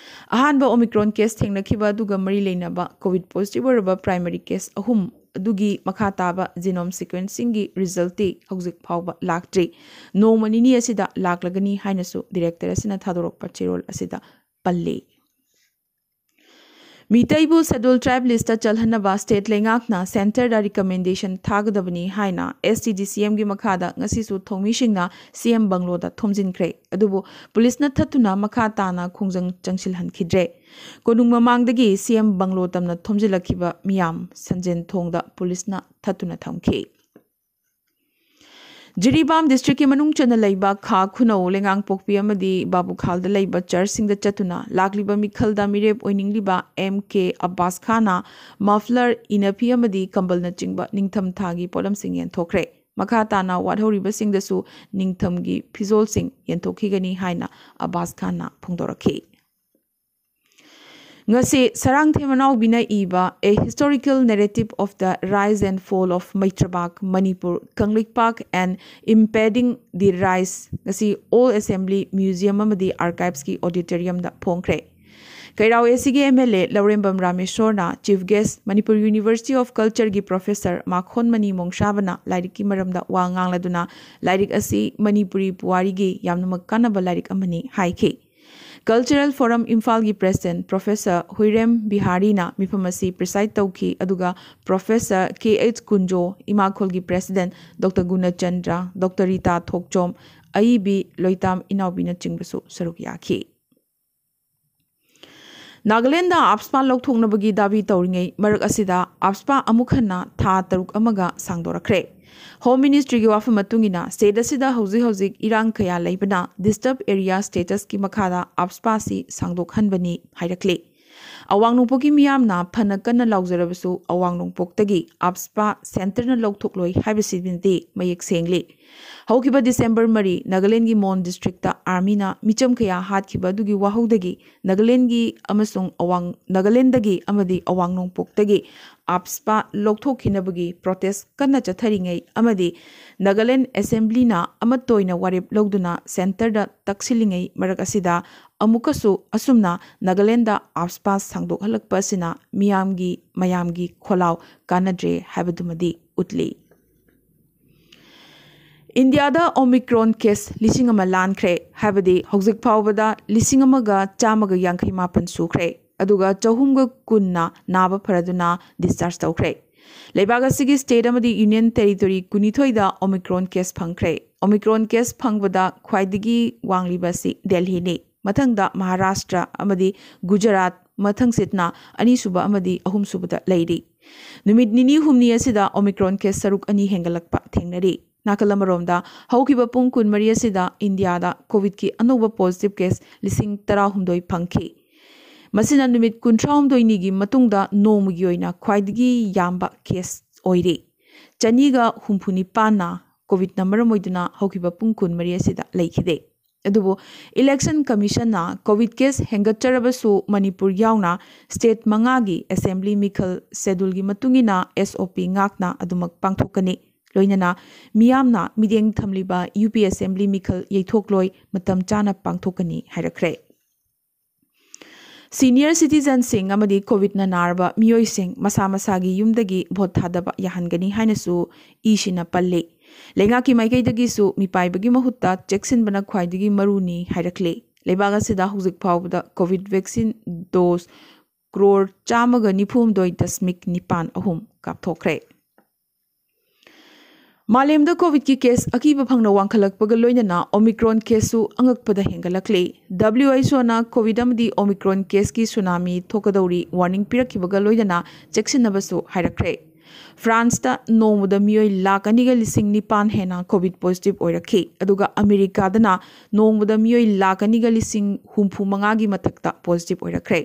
ꯑꯍꯥꯟꯕ Omicron case ꯊꯦꯡꯅꯈꯤꯕ ꯑꯗꯨꯒ ꯃꯔꯤ ꯂꯩꯅꯕ COVID positive ꯑꯣꯏꯔꯕ primary case ꯑꯍꯨꯝ ꯑꯗꯨꯒꯤ ꯃꯈꯥ ꯇꯥꯕ genome sequencingꯒꯤ resultꯇꯤ ꯍꯧꯖꯤꯛ ꯐꯥꯎꯕ ꯂꯥꯛꯇ꯭ꯔꯤ꯫ ꯅꯣꯡꯃ ꯅꯤꯅꯤ ꯑꯁꯤꯗ ꯂꯥꯛꯂꯒꯅꯤ ꯍꯥꯏꯅꯁꯨ director ꯑꯁꯤꯅ ꯊꯥꯗꯣꯔꯛꯄ ꯆꯦꯔꯣꯜ ꯑꯁꯤꯗ ꯄꯜꯂꯤ꯫ ꯃꯤꯇꯩꯕꯨ Scheduled Tribe listꯇ ꯆꯜꯍꯟꯅꯕ state ꯂꯩꯉꯥꯛꯅ centreꯗ recommendation ꯊꯥꯒꯗꯕꯅꯤ ꯍꯥꯏꯅ STDCMꯒꯤ ꯃꯈꯥꯗ ꯉꯁꯤꯁꯨ ꯊꯧꯃꯤꯁꯤꯡꯅ CM ꯕꯪꯂꯣꯗ ꯊꯣꯝꯖꯤꯟꯈ꯭ꯔꯦ꯫ ꯑꯗꯨꯕꯨ ꯄꯨꯂꯤꯁꯅ ꯊꯠꯇꯨꯅ ꯃꯈꯥ ꯇꯥꯅ ꯈꯣꯡꯖꯪ ꯆꯪꯁꯤꯜꯍꯟꯈꯤꯗ꯭ꯔꯦ꯫ ꯀꯣꯅꯨꯡ ꯃꯃꯥꯡꯗꯒꯤ CM ꯕꯪꯂꯣ ꯇꯝꯅ ꯊꯣꯝꯖꯤꯜꯂꯛꯈꯤꯕ ꯃꯤꯌꯥꯝ ꯁꯟꯖꯦꯟ ꯊꯣꯡꯗ ꯄꯨꯂꯤꯁꯅ ꯊꯠꯇꯨꯅ ꯊꯝꯈꯤ꯫ ꯖꯤꯔꯤꯕꯥꯝ districtꯀꯤ ꯃꯅꯨꯡ ꯆꯟꯅ ꯂꯩꯕ ꯈꯥ ꯈꯨꯅꯧ, ꯂꯩꯉꯥꯡꯄꯣꯛꯄꯤ ꯑꯃꯗꯤ ꯕꯥꯕꯨꯈꯥꯜꯗ ꯂꯩꯕ churchꯁꯤꯡꯗ ꯆꯠꯇꯨꯅ ꯂꯥꯛꯂꯤꯕ ꯃꯤꯈꯜꯗ ꯃꯤꯔꯦꯞ ꯑꯣꯏꯅꯤꯡꯂꯤꯕ M K ꯑꯕꯥꯁ ꯈꯥꯟꯅ muffler, ꯏꯅꯐꯤ ꯑꯃꯗꯤ ꯀꯝꯕꯜꯅꯆꯤꯡꯕ ꯅꯤꯡꯊꯝ ꯊꯥꯒꯤ ꯄꯣꯠꯂꯝꯁꯤꯡ ꯌꯦꯟꯊꯣꯛꯈ꯭ꯔꯦ꯫ ꯃꯈꯥ ꯇꯥꯅ ꯋꯥꯠꯍꯧꯔꯤꯕꯁꯤꯡꯗꯁꯨ ꯅꯤꯡꯊꯝꯒꯤ ꯐꯤꯖꯣꯜꯁꯤꯡ ꯌꯦꯟꯊꯣꯛꯈꯤꯒꯅꯤ ꯍꯥꯏꯅ ꯑꯕꯥꯁ ꯈꯥꯟꯅ ꯐꯣꯡꯗꯣꯔꯛꯈꯤ꯫ ꯉꯁꯤ ꯁꯔꯥꯡꯊꯦꯝ ꯑꯅꯥꯎꯕꯤꯅ ꯏꯕ A Historical Narrative of the Rise and Fall of Maitrabak, Manipur, Kanglikpak and Impending the Rise ꯉꯁꯤ Old Assembly Museum ꯑꯃꯗꯤ Archiveski auditoriumꯗ ꯐꯣꯡꯈ꯭ꯔꯦ꯫ ꯀꯩꯔꯥꯎ ACꯒꯤ MLA Laurembam ꯔꯥꯃꯦꯁꯣꯔꯅ chief guest Manipur University of Cultureꯒꯤ professor ꯃꯥꯈꯣꯟꯃꯅꯤ ꯃꯣꯡꯁꯥꯕꯅ ꯂꯥꯏꯔꯤꯛꯀꯤ ꯃꯔꯝꯗ ꯋꯥ ꯉꯥꯡꯂꯗꯨꯅ ꯂꯥꯏꯔꯤꯛ ꯑꯁꯤ ꯃꯅꯤꯄꯨꯔꯤ ꯄꯨꯋꯥꯔꯤꯒꯤ ꯌꯥꯝꯅꯃꯛ ꯀꯥꯟꯅꯕ ꯂꯥꯏꯔꯤꯛ ꯑꯃꯅꯤ ꯍꯥꯏꯈꯤ꯫ Cultural Forum ꯏꯝꯐꯥꯜꯒꯤ president professor ꯍꯨꯏꯔꯦꯝ ꯕꯤꯍꯥꯔꯤꯅ ꯃꯤꯐꯝ ꯑꯁꯤ preside ꯇꯧꯈꯤ, ꯑꯗꯨꯒ professor K H Kunjo, ꯏꯃꯥꯈꯣꯜꯒꯤ president doctor ꯒꯨꯅꯆꯟꯗ꯭ꯔ, doctor Rita ꯊꯣꯛꯆꯣꯝ, ꯑꯏꯕꯤ ꯂꯣꯏꯇꯥꯝ ꯏꯅꯥꯎꯕꯤꯅꯆꯤꯡꯕꯁꯨ ꯁꯔꯨꯛ ꯌꯥꯈꯤ꯫ ꯅꯥꯒꯥꯂꯦꯟꯗ AFSPA ꯂꯧꯊꯣꯛꯅꯕꯒꯤ ꯗꯥꯕꯤ ꯇꯧꯔꯤꯉꯩ ꯃꯔꯛ ꯑꯁꯤꯗ AFSPA ꯑꯃꯨꯛ ꯍꯟꯅ ꯊꯥ ꯇꯔꯨꯛ ꯑꯃꯒ ꯁꯥꯡꯗꯣꯔꯛꯈ꯭ꯔꯦ꯫ Home Ministryꯒꯤ ꯋꯥꯐꯝ ꯃꯇꯨꯡ ꯏꯟꯅ state ꯑꯁꯤꯗ ꯍꯧꯖꯤꯛ ꯍꯧꯖꯤꯛ ꯏꯔꯥꯡ ꯀꯌꯥ ꯂꯩꯕꯅ disturb area statusꯀꯤ ꯃꯈꯥꯗ AFSPAꯁꯤ ꯁꯥꯡꯗꯣꯛꯍꯟꯕꯅꯤ ꯍꯥꯏꯔꯛꯂꯤ꯫ ꯑꯋꯥꯡ ꯅꯣꯡꯄꯣꯛꯀꯤ ꯃꯤꯌꯥꯝꯅ ꯐꯅ ꯀꯟꯅ ꯂꯥꯎꯖꯔꯕꯁꯨ ꯑꯋꯥꯡ ꯅꯣꯡꯄꯣꯛꯇꯒꯤ AFSPA centreꯅ ꯂꯧꯊꯣꯛꯂꯣꯏ ꯍꯥꯏꯕꯁꯤꯃꯗꯤ ꯃꯌꯦꯛ ꯁꯦꯡꯂꯤ꯫ ꯍꯧꯈꯤꯕ ꯗꯤꯁꯦꯝꯕꯔ ꯃꯔꯤ ꯅꯥꯒꯥꯂꯦꯟꯗꯒꯤ ꯃꯣꯟ ꯗꯤꯁꯇ꯭ꯔꯤꯛꯇ ꯑꯥꯔꯃꯤꯅ ꯃꯤꯆꯝ ꯀꯌꯥ ꯍꯥꯠꯈꯤꯕ ꯑꯗꯨꯒꯤ ꯋꯥꯍꯧꯗꯒꯤ ꯅꯥꯒꯥꯂꯦꯟꯗꯒꯤ ꯑꯃꯁꯨꯡ ꯑꯋꯥꯡ ꯅꯥꯒꯥꯂꯦꯟꯗꯒꯤ ꯑꯃꯗꯤ ꯑꯋꯥꯡ ꯅꯣꯡꯄꯣꯛꯇꯒꯤ ꯑꯥꯞꯁꯄꯥ ꯂꯧꯊꯣꯛꯈꯤꯅꯕꯒꯤ ꯄ꯭ꯔꯣꯇꯦꯁ ꯀꯟꯅ ꯆꯠꯊꯔꯤꯉꯩ ꯑꯃꯗꯤ ꯅꯥꯒꯥꯂꯦꯟ ꯑꯦꯁꯦꯝꯕ꯭ꯂꯤꯅ ꯑꯃꯠꯇ ꯑꯣꯏꯅ ꯋꯥꯔꯦꯞ ꯂꯧꯗꯨꯅ ꯁꯦꯟꯇꯔꯗ ꯇꯛꯁꯤꯜꯂꯤꯉꯩ ꯃꯔꯛ ꯑꯁꯤꯗ ꯑꯃꯨꯛꯀꯁꯨ ꯑꯁꯨꯝꯅ ꯅꯥꯒꯥꯂꯦꯟꯗ ꯑꯥꯞꯁꯄꯥ ꯁꯥꯡꯗꯣꯛꯍꯜꯂꯛꯄ ꯑꯁꯤꯅ ꯃꯤꯌꯥꯝꯒꯤ ꯃꯌꯥꯝꯒꯤ ꯈꯣꯜꯂꯥꯎ ꯀꯥꯟꯅꯗ꯭ꯔꯦ ꯍꯥꯏꯕꯗꯨꯃꯗꯤ ꯎꯠꯂꯤ꯫ ꯏꯟꯗꯤꯌꯥꯗ ꯑꯣꯃꯤꯀ꯭ꯔꯣꯟ ꯀꯦꯁ ꯂꯤꯁꯤꯡ ꯑꯃ ꯂꯥꯟꯈ꯭ꯔꯦ, ꯍꯥꯏꯕꯗꯤ ꯍꯧꯖꯤꯛ ꯐꯥꯎꯕꯗ ꯂꯤꯁꯤꯡ ꯑꯃꯒ ꯆꯥꯝꯃꯒ ꯌꯥꯡꯈꯩ ꯃꯥꯄꯟ ꯁꯨꯈ꯭ꯔꯦ, ꯑꯗꯨꯒ ꯆꯍꯨꯝꯒ ꯀꯨꯟꯅ ꯅꯥꯕ ꯐꯔꯗꯨꯅ ꯗꯤꯁꯆꯥꯔꯖ ꯇꯧꯈ꯭ꯔꯦ꯫ ꯂꯩꯕꯥꯛ ꯑꯁꯤꯒꯤ ꯁ꯭ꯇꯦꯠ ꯑꯃꯗꯤ ꯌꯨꯅꯤꯌꯟ ꯇꯦꯔꯤꯇꯣꯔꯤ ꯀꯨꯟꯅꯤꯊꯣꯏꯗ ꯑꯣꯃꯤꯀ꯭ꯔꯣꯟ ꯀꯦꯁ ꯐꯪꯈ꯭ꯔꯦ꯫ ꯑꯣꯃꯤꯀ꯭ꯔꯣꯟ ꯀꯦꯁ ꯐꯪꯕꯗ ꯈ꯭ꯋꯥꯏꯗꯒꯤ ꯋꯥꯡꯂꯤꯕ ꯑꯁꯤ ꯗꯦꯜꯍꯤꯅꯤ꯫ ꯃꯊꯪꯗ ꯃꯍꯥꯔꯥꯁꯇ꯭ꯔ ꯑꯃꯗꯤ ꯒꯨꯖꯔꯥꯠ, ꯃꯊꯪꯁꯤꯠꯅ ꯑꯅꯤꯁꯨꯕ ꯑꯃꯗꯤ ꯑꯍꯨꯝꯁꯨꯕꯗ ꯂꯩꯔꯤ꯫ ꯅꯨꯃꯤꯠ ꯅꯤꯅꯤ ꯍꯨꯝꯅꯤ ꯑꯁꯤꯗ ꯑꯣꯃꯤꯀ꯭ꯔꯣꯟ ꯀꯦꯁ ꯁꯔꯨꯛ ꯑꯅꯤ ꯍꯦꯟꯒꯠꯂꯛꯄ ꯊꯦꯡꯅꯔꯤ꯫ ꯅꯥꯀꯜ ꯑꯃꯔꯣꯝꯗ, ꯍꯧꯈꯤꯕ ꯄꯨꯡ ꯀꯨꯟꯃꯔꯤ ꯑꯁꯤꯗ ꯏꯟꯗꯤꯌꯥꯗ ꯀꯣꯚꯤꯗꯀꯤ ꯑꯅꯧꯕ ꯄꯣꯖꯤꯇꯤꯚ ꯀꯦꯁ ꯂꯤꯁꯤꯡ ꯇꯔꯥꯍꯨꯝꯗꯣꯏ ꯐꯪꯈꯤ꯫ ꯃꯁꯤꯅ ꯅꯨꯃꯤꯠ ꯀꯨꯟꯊ꯭ꯔꯥꯍꯨꯝꯗꯣꯏꯅꯤꯒꯤ ꯃꯇꯨꯡꯗ ꯅꯣꯡꯃꯒꯤ ꯑꯣꯏꯅ ꯈ꯭ꯋꯥꯏꯗꯒꯤ ꯌꯥꯝꯕ ꯀꯦꯁ ꯑꯣꯏꯔꯤ꯫ ꯆꯅꯤꯒ ꯍꯨꯝꯐꯨ ꯅꯤꯄꯥꯟꯅ ꯀꯣꯚꯤꯗꯅ ꯃꯔꯝ ꯑꯣꯏꯗꯨꯅ ꯍꯧꯈꯤꯕ ꯄꯨꯡ ꯀꯨꯟꯃꯔꯤ ꯑꯁꯤꯗ ꯂꯩꯈꯤꯗꯦ꯫ ꯑꯗꯨꯕꯨ ꯏꯂꯦꯛꯁꯟ ꯀꯃꯤꯁꯟꯅ ꯀꯣꯚꯤꯗ ꯀꯦꯁ ꯍꯦꯟꯒꯠꯆꯔꯕꯁꯨ ꯃꯅꯤꯄꯨꯔ ꯌꯥꯎꯅ ꯁ꯭ꯇꯦꯠ ꯃꯉꯥꯒꯤ ꯑꯦꯁꯦꯝꯕ꯭ꯂꯤ ꯃꯤꯈꯜ ꯁꯦꯗꯨꯜꯒꯤ ꯃꯇꯨꯡ ꯏꯟꯅ ꯑꯦꯁ ꯑꯣ ꯄꯤ ꯉꯥꯛꯅ ꯑꯗꯨꯃꯛ ꯄꯥꯡꯊꯣꯛꯀꯅꯤ꯫ ꯂꯣꯏꯅꯅ ꯃꯤꯌꯥꯝꯅ ꯃꯤꯠꯌꯦꯡ ꯊꯝꯂꯤꯕ ꯌꯨ ꯄꯤ ꯑꯦꯁꯦꯝꯕ꯭ꯂꯤ ꯃꯤꯈꯜ ꯌꯩꯊꯣꯛꯂꯣꯏ ꯃꯇꯝ ꯆꯥꯅ ꯄꯥꯡꯊꯣꯛꯀꯅꯤ ꯍꯥꯏꯔꯛꯈ꯭ꯔꯦ꯫ ꯁꯤꯅꯤꯌꯔ ꯁꯤꯇꯤꯖꯟꯁꯤꯡ ꯑꯃꯗꯤ ꯀꯣꯚꯤꯗꯅ ꯅꯥꯔꯕ ꯃꯤꯑꯣꯏꯁꯤꯡ ꯃꯁꯥ ꯃꯁꯥꯒꯤ ꯌꯨꯝꯗꯒꯤ ꯚꯣꯠ ꯊꯥꯗꯕ ꯌꯥꯍꯟꯒꯅꯤ ꯍꯥꯏꯅꯁꯨ ꯏꯁꯤꯅ ꯄꯜꯂꯤ꯫ ꯂꯩꯉꯥꯛꯀꯤ ꯃꯥꯏꯀꯩꯗꯒꯤꯁꯨ ꯃꯤꯄꯥꯏꯕꯒꯤ ꯃꯍꯨꯠꯇ ꯆꯦꯛꯁꯤꯟꯕꯅ ꯈ꯭ꯋꯥꯏꯗꯒꯤ ꯃꯔꯨꯅꯤ ꯍꯥꯏꯔꯛꯂꯤ꯫ ꯂꯩꯕꯥꯛ ꯑꯁꯤꯗ ꯍꯧꯖꯤꯛ ꯐꯥꯎꯕꯗ ꯀꯣꯚꯤꯗ ꯚꯦꯛꯁꯤꯟ ꯗꯣꯁ ꯀ꯭ꯔꯣꯔ ꯆꯥꯝꯃꯒ ꯅꯤꯐꯨ ꯍꯨꯝꯗꯣꯏ ꯗꯁꯃꯤꯛ ꯅꯤꯄꯥꯟ ꯑꯍꯨꯝ ꯀꯥꯞꯊꯣꯛꯈ꯭ꯔꯦ꯫ ꯃꯥꯂꯦꯝꯗ ꯀꯣꯚꯤꯗꯀꯤ ꯀꯦꯁ ꯑꯀꯤꯕ ꯐꯪꯅ ꯋꯥꯡꯈꯠꯂꯛꯄꯒ ꯂꯣꯏꯅꯅ ꯑꯣꯃꯤꯀ꯭ꯔꯣꯟ ꯀꯦꯁꯁꯨ ꯑꯉꯛꯄꯗ ꯍꯦꯟꯒꯠꯂꯛꯂꯤ꯫ ꯗꯕ꯭ꯂꯤꯎ ꯑꯩꯆ ꯑꯣꯅ ꯀꯣꯚꯤꯗ ꯑꯃꯗꯤ ꯑꯣꯃꯤꯀ꯭ꯔꯣꯟ ꯀꯦꯁꯀꯤ ꯁꯨꯅꯥꯃꯤ ꯊꯣꯛꯀꯗꯧꯔꯤ ꯋꯥꯔꯅꯤꯡ ꯄꯤꯔꯛꯈꯤꯕꯒ ꯂꯣꯏꯅꯅ ꯆꯦꯛꯁꯤꯟꯅꯕꯁꯨ ꯍꯥꯏꯔꯛꯈ꯭ꯔꯦ꯫ ꯐ꯭ꯔꯥꯟꯁꯇ ꯅꯣꯡꯃꯗ ꯃꯤꯑꯣꯏ ꯂꯥꯈ ꯑꯅꯤꯒ ꯂꯤꯁꯤꯡ ꯅꯤꯄꯥꯟ ꯍꯦꯟꯅ ꯀꯣꯚꯤꯗ ꯄꯣꯖꯤꯇꯤꯚ ꯑꯣꯏꯔꯛꯈꯤ, ꯑꯗꯨꯒ ꯑꯃꯦꯔꯤꯀꯥꯗꯅ ꯅꯣꯡꯃꯗ ꯃꯤꯑꯣꯏ ꯂꯥꯈ ꯑꯅꯤꯒ ꯂꯤꯁꯤꯡ ꯍꯨꯝꯐꯨ ꯃꯉꯥꯒꯤ ꯃꯊꯛꯇ ꯄꯣꯖꯤꯇꯤꯚ ꯑꯣꯏꯔꯛꯈ꯭ꯔꯦ꯫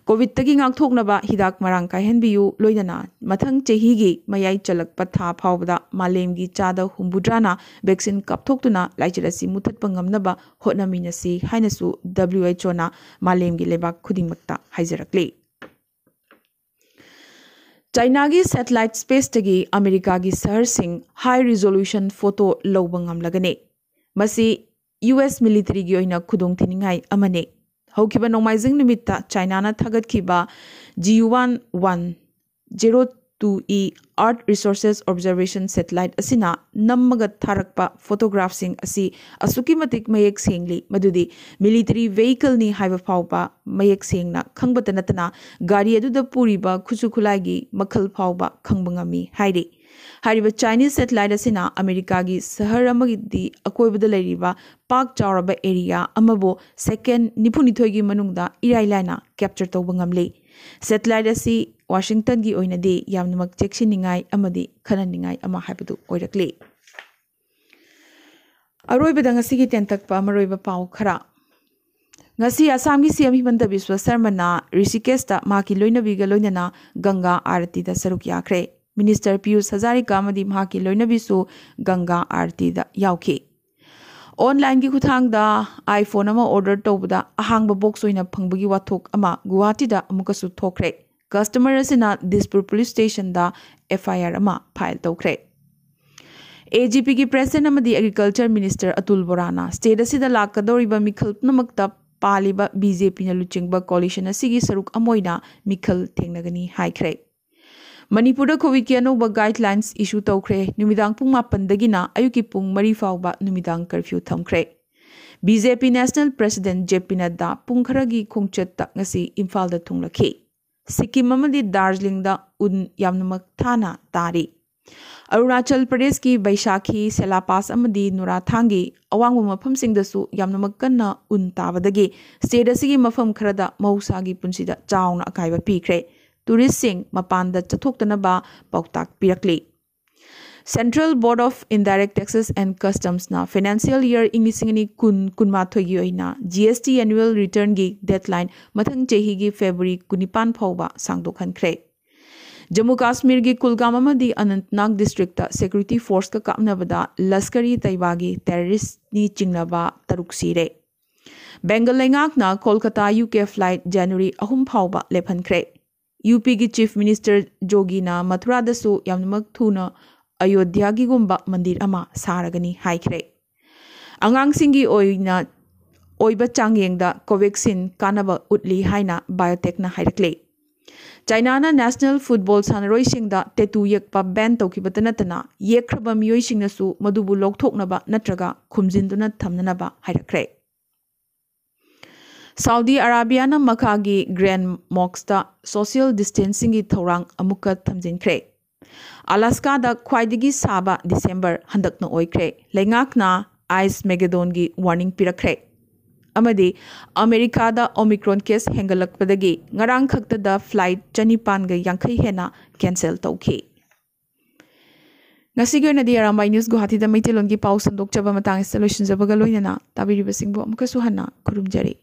ꯀꯣꯚꯤꯗꯇꯒꯤ ꯉꯥꯛꯊꯣꯛꯅꯕ ꯍꯤꯗꯥꯛ ꯃꯔꯥꯡ ꯀꯥꯏꯍꯟꯕꯤꯌꯨ, ꯂꯣꯏꯅꯅ ꯃꯊꯪ ꯆꯍꯤꯒꯤ ꯃꯌꯥꯏ ꯆꯜꯂꯛꯄ ꯊꯥ ꯐꯥꯎꯕꯗ ꯃꯥꯂꯦꯝꯒꯤ ꯆꯥꯗ ꯍꯨꯝꯐꯨꯇꯔꯥꯅ ꯚꯦꯛꯁꯤꯟ ꯀꯥꯞꯊꯣꯛꯇꯨꯅ ꯂꯥꯏꯆꯠ ꯑꯁꯤ ꯃꯨꯊꯠꯄ ꯉꯝꯅꯕ ꯍꯣꯠꯅꯃꯤꯟꯅꯁꯤ ꯍꯥꯏꯅꯁꯨ W H O ꯅ ꯃꯥꯂꯦꯝꯒꯤ ꯂꯩꯕꯥꯛ ꯈꯨꯗꯤꯡꯃꯛꯇ ꯍꯥꯏꯖꯔꯛꯂꯤ꯫ ꯆꯥꯏꯅꯥꯒꯤ ꯁꯦꯇꯦꯂꯥꯏꯠ ꯁ꯭ꯄꯦꯁꯇꯒꯤ ꯑꯃꯦꯔꯤꯀꯥꯒꯤ ꯁꯍꯔꯁꯤꯡ ꯍꯥꯏ ꯔꯤꯖꯣꯂꯨꯁꯟ ꯐꯣꯇꯣ ꯂꯧꯕ ꯉꯝꯂꯒꯅꯤ꯫ ꯃꯁꯤ ꯌꯨ ꯑꯦꯁ ꯃꯤꯂꯤꯇꯔꯤꯒꯤ ꯑꯣꯏꯅ ꯈꯨꯗꯣꯡꯊꯤꯅꯤꯡꯉꯥꯏ ꯑꯃꯅꯤ꯫ ꯍꯧꯈꯤꯕ ꯅꯣꯡꯃꯥꯏꯖꯤꯡ ꯅꯨꯃꯤꯠꯇ ꯆꯥꯏꯅꯥꯅ ꯊꯥꯒꯠꯈꯤꯕ G one one zero two E Earth Resources Observation Satellite ꯑꯁꯤꯅ ꯅꯝꯃꯒ ꯊꯥꯔꯛꯄ ꯐꯣꯇꯣꯒ꯭ꯔꯥꯐꯁꯤꯡ ꯑꯁꯤ ꯑꯁꯨꯛꯀꯤ ꯃꯇꯤꯛ ꯃꯌꯦꯛ ꯁꯦꯡꯂꯤ, ꯃꯗꯨꯗꯤ ꯃꯤꯂꯤꯇꯔꯤ ꯚꯦꯍꯤꯀꯜꯅꯤ ꯍꯥꯏꯕ ꯐꯥꯎꯕ ꯃꯌꯦꯛ ꯁꯦꯡꯅ ꯈꯪꯕꯇ ꯅꯠꯇꯅ ꯒꯥꯔꯤ ꯑꯗꯨꯗ ꯄꯨꯔꯤꯕ ꯈꯨꯠꯁꯨ ꯈꯨꯠꯂꯥꯏꯒꯤ ꯃꯈꯜ ꯐꯥꯎꯕ ꯈꯪꯕ ꯉꯝꯃꯤ ꯍꯥꯏꯔꯤ꯫ ꯍꯥꯏꯔꯤꯕ ꯆꯥꯏꯅꯤꯁ ꯁꯦꯇꯦꯂꯥꯏꯠ ꯑꯁꯤꯅ ꯑꯃꯦꯔꯤꯀꯥꯒꯤ ꯁꯍꯔ ꯑꯃꯒꯤ ꯑꯀꯣꯏꯕꯗ ꯂꯩꯔꯤꯕ ꯄꯥꯛ ꯆꯥꯎꯔꯕ ꯑꯦꯔꯤꯌꯥ ꯑꯃꯕꯨ ꯁꯦꯀꯦꯟ ꯅꯤꯐꯨꯅꯤꯊꯣꯏꯒꯤ ꯃꯅꯨꯡꯗ ꯏꯔꯥꯏ ꯂꯥꯏꯅ ꯀꯦꯞꯆꯔ ꯇꯧꯕ ꯉꯝꯂꯤ꯫ ꯁꯦꯇꯦꯂꯥꯏꯠ ꯑꯁꯤ ꯋꯥꯁꯤꯡꯇꯟꯒꯤ ꯑꯣꯏꯅꯗꯤ ꯌꯥꯝꯅꯃꯛ ꯆꯦꯛꯁꯤꯟꯅꯤꯡꯉꯥꯏ ꯑꯃꯗꯤ ꯈꯟꯅꯅꯤꯡꯉꯥꯏ ꯑꯃ ꯍꯥꯏꯕꯗꯨ ꯑꯣꯏꯔꯛꯂꯤ꯫ ꯑꯔꯣꯏꯕꯗ ꯉꯁꯤꯒꯤ ꯇꯦꯟꯇꯛꯄ ꯃꯔꯨꯑꯣꯏꯕ ꯄꯥꯎ ꯈꯔ꯫ ꯉꯁꯤ ꯑꯁꯥꯝꯒꯤ C M ꯍꯤꯃꯟꯇ ꯕꯤꯁ꯭ꯋ ꯁꯔꯃꯅ ꯔꯤꯁꯤꯀꯦꯁꯇ ꯃꯍꯥꯛꯀꯤ ꯂꯣꯏꯅꯕꯤꯒ ꯂꯣꯏꯅꯅ ꯒꯪꯒꯥ ꯑꯥꯔꯇꯤꯗ ꯁꯔꯨꯛ ꯌꯥꯈ꯭ꯔꯦ꯫ ꯃꯤꯅꯤꯁꯇꯔ ꯄꯤꯌꯨꯁ ꯍꯖꯥꯔꯤꯀꯥ ꯑꯃꯗꯤ ꯃꯍꯥꯛꯀꯤ ꯂꯣꯏꯅꯕꯤꯁꯨ ꯒꯪꯒꯥ ꯑꯥꯔꯇꯤꯗ ꯌꯥꯎꯈꯤ꯫ ꯑꯣꯟꯂꯥꯏꯟꯒꯤ ꯈꯨꯠꯊꯥꯡꯗ iPhone ꯑꯃ ꯑꯣꯔꯗꯔ ꯇꯧꯕꯗ ꯑꯍꯥꯡꯕ ꯕꯣꯛꯁ ꯑꯣꯏꯅ ꯐꯪꯕꯒꯤ ꯋꯥꯊꯣꯛ ꯑꯃ ꯒꯨꯋꯥꯍꯥꯇꯤꯗ ꯑꯃꯨꯛꯀꯁꯨ ꯊꯣꯛꯈ꯭ꯔꯦ꯫ ꯀꯁꯇꯃꯔ ꯑꯁꯤꯅ Dispur police ꯁ꯭ꯇꯦꯁꯟꯗ F I R ꯑꯃ ꯐꯥꯏꯜ ꯇꯧꯈ꯭ꯔꯦ꯫ A G P ꯒꯤ ꯄ꯭ꯔꯦꯁꯤꯗꯦꯟ ꯑꯃꯗꯤ ꯑꯦꯒ꯭ꯔꯤꯀꯜꯆꯔ ꯃꯤꯅꯤꯁꯇꯔ ꯑꯇꯨꯜ ꯕꯣꯔꯥꯅ ꯁ꯭ꯇꯦꯠ ꯑꯁꯤꯗ ꯂꯥꯛꯀꯗꯧꯔꯤꯕ ꯃꯤꯈꯜ ꯄꯨꯝꯅꯃꯛꯇ ꯄꯥꯜꯂꯤꯕ B J P ꯅ ꯂꯨꯆꯤꯡꯕ ꯀꯣꯂꯤꯁꯟ ꯑꯁꯤꯒꯤ ꯁꯔꯨꯛ ꯑꯃ ꯑꯣꯏꯅ ꯃꯤꯈꯜ ꯊꯦꯡꯅꯒꯅꯤ ꯍꯥꯏꯈ꯭ꯔꯦ꯫ ꯃꯅꯤꯄꯨꯔꯗ ꯀꯣꯚꯤꯗꯀꯤ ꯑꯅꯧꯕ ꯒꯥꯏꯗꯂꯥꯏꯟꯁ ꯏꯁꯨ ꯇꯧꯈ꯭ꯔꯦ꯫ ꯅꯨꯃꯤꯗꯥꯡ ꯄꯨꯡ ꯃꯥꯄꯟꯗꯒꯤꯅ ꯑꯌꯨꯛꯀꯤ ꯄꯨꯡ ꯃꯔꯤ ꯐꯥꯎꯕ ꯅꯨꯃꯤꯗꯥꯡ ꯀꯔꯐ꯭ꯌꯨ ꯊꯝꯈ꯭ꯔꯦ꯫ B J P national president J P ꯅꯗ꯭ꯗꯥ ꯄꯨꯡ ꯈꯔꯒꯤ ꯈꯣꯡꯆꯠꯇ ꯉꯁꯤ ꯏꯝꯐꯥꯜꯗ ꯊꯨꯡꯂꯛꯈꯤ꯫ ꯁꯤꯛꯀꯤꯝ ꯑꯃꯗꯤ ꯗꯥꯔꯖꯤꯂꯤꯡꯗ ꯎꯟ ꯌꯥꯝꯅꯃꯛ ꯊꯥꯅ ꯇꯥꯔꯤ꯫ ꯑꯔꯨꯅꯥꯆꯜ ꯄ꯭ꯔꯗꯦꯁꯀꯤ ꯕꯩꯁꯥꯈꯤ, ꯁꯦꯂꯥꯄꯥꯁ ꯑꯃꯗꯤ ꯅꯨꯔꯥꯊꯥꯡꯒꯤ ꯑꯋꯥꯡꯕ ꯃꯐꯝꯁꯤꯡꯗꯁꯨ ꯌꯥꯝꯅꯃꯛ ꯀꯟꯅ ꯎꯟ ꯇꯥꯕꯗꯒꯤ ꯁ꯭ꯇꯦꯠ ꯑꯁꯤꯒꯤ ꯃꯐꯝ ꯈꯔꯗ ꯃꯍꯧꯁꯥꯒꯤ ꯄꯨꯟꯁꯤꯗ ꯆꯥꯎꯅ ꯑꯀꯥꯏꯕ ꯄꯤꯈ꯭ꯔꯦ꯫ ꯇꯨꯔꯤꯁꯁꯤꯡ ꯃꯄꯥꯟꯗ ꯆꯠꯊꯣꯛꯇꯅꯕ ꯄꯥꯎꯇꯥꯛ ꯄꯤꯔꯛꯂꯤ꯫ Central Board of Indirect Taxes and Customs ꯅ financial year ꯏꯪ ꯂꯤꯁꯤꯡ ꯑꯅꯤ ꯀꯨꯟ ꯀꯨꯟꯃꯥꯊꯣꯏꯒꯤ ꯑꯣꯏꯅ G S T annual return ꯒꯤ deadline ꯃꯊꯪ ꯆꯍꯤꯒꯤ February ꯀꯨꯟꯅꯤꯄꯥꯟ ꯐꯥꯎꯕ ꯁꯥꯡꯗꯣꯛꯍꯟꯈ꯭ꯔꯦ꯫ ꯖꯝꯃꯨ ꯀꯥꯁꯃꯤꯔꯒꯤ ꯀꯨꯜꯒꯥꯝ ꯑꯃꯗꯤ ꯑꯅꯟꯇꯅꯥꯒ district ꯇ security force ꯀ ꯀꯥꯞꯅꯕꯗ ꯂꯁꯀꯔꯤ ꯇꯩꯕꯥꯒꯤ terrorist ꯅꯤ ꯆꯤꯡꯅꯕ ꯇꯔꯨꯛ ꯁꯤꯔꯦ꯫ ꯕꯦꯡꯒꯜ ꯂꯩꯉꯥꯛꯅ Kolkata U K flight January ꯑꯍꯨꯝ ꯐꯥꯎꯕ ꯂꯦꯞꯍꯟꯈ꯭ꯔꯦ꯫ UP ꯒꯤ Chief Minister ꯖꯣꯒꯤꯅ ꯃꯊꯨꯔꯥꯗꯁꯨ ꯌꯥꯝꯅꯃꯛ ꯊꯨꯅ ꯑꯌꯣꯙ꯭ꯌꯥꯒꯤꯒꯨꯝꯕ ꯃꯟꯗꯤꯔ ꯑꯃ ꯁꯥꯔꯒꯅꯤ ꯍꯥꯏꯈ꯭ꯔꯦ꯫ ꯑꯉꯥꯡꯁꯤꯡꯒꯤ ꯑꯣꯏꯅ ꯑꯣꯏꯕ ꯆꯥꯡꯌꯦꯡꯗ Covaxin ꯀꯥꯟꯅꯕ ꯎꯠꯂꯤ ꯍꯥꯏꯅ BioNTech ꯅ ꯍꯥꯏꯔꯛꯂꯦ꯫ ꯆꯥꯏꯅꯥꯅ national football ꯁꯥꯟꯅꯔꯣꯏꯁꯤꯡꯗ tattoo ꯌꯦꯛꯄ ban ꯇꯧꯈꯤꯕꯇ ꯅꯠꯇꯅ, ꯌꯦꯛꯈ꯭ꯔꯕ ꯃꯤꯑꯣꯏꯁꯤꯡꯅꯁꯨ ꯃꯗꯨꯕꯨ ꯂꯧꯊꯣꯛꯅꯕ ꯅꯠꯇ꯭ꯔꯒ ꯈꯨꯝꯖꯤꯟꯗꯨꯅ ꯊꯝꯅꯅꯕ ꯍꯥꯏꯔꯛꯈ꯭ꯔꯦ꯫ ꯁꯥꯎꯗꯤ ꯑꯔꯥꯕꯤꯌꯥꯅ ꯃꯈꯥꯒꯤ Grand Mosque ꯇ social distancing ꯒꯤ ꯊꯧꯔꯥꯡ ꯑꯃꯨꯛꯀ ꯊꯝꯖꯤꯟꯈ꯭ꯔꯦ꯫ ꯑꯂꯥꯁꯀꯥꯗ ꯈ꯭ꯋꯥꯏꯗꯒꯤ ꯁꯥꯕ December ꯍꯟꯗꯛꯅ ꯑꯣꯏꯈ꯭ꯔꯦ꯫ ꯂꯩꯉꯥꯛꯅ ice Magedon ꯒꯤ warning ꯄꯤꯔꯛꯈ꯭ꯔꯦ꯫ ꯑꯃꯗꯤ ꯑꯃꯦꯔꯤꯀꯥꯗ Omicron case ꯍꯦꯟꯒꯠꯂꯛꯄꯗꯒꯤ ꯉꯔꯥꯡ ꯈꯛꯇꯗ flight ꯆꯅꯤꯄꯥꯟꯒ ꯌꯥꯡꯈꯩ ꯍꯦꯟꯅ cancel ꯇꯧꯈꯤ꯫ ꯉꯁꯤꯒꯤ ꯑꯣꯏꯅꯗꯤ ꯑꯔꯥꯝꯕꯥꯏ News ꯒꯨꯋꯥꯍꯥꯇꯤꯗ ꯃꯩꯇꯩꯂꯣꯟꯒꯤ ꯄꯥꯎ ꯁꯟꯗꯣꯛꯆꯕ ꯃꯇꯥꯡ ꯑꯁꯤꯗ ꯂꯣꯏꯁꯤꯟꯖꯕꯒ ꯂꯣꯏꯅꯅ ꯇꯥꯕꯤꯔꯤꯕꯁꯤꯡꯕꯨ ꯑꯃꯨꯛꯀꯁꯨ ꯍꯟꯅ ꯈꯨꯔꯨꯝꯖꯔꯤ꯫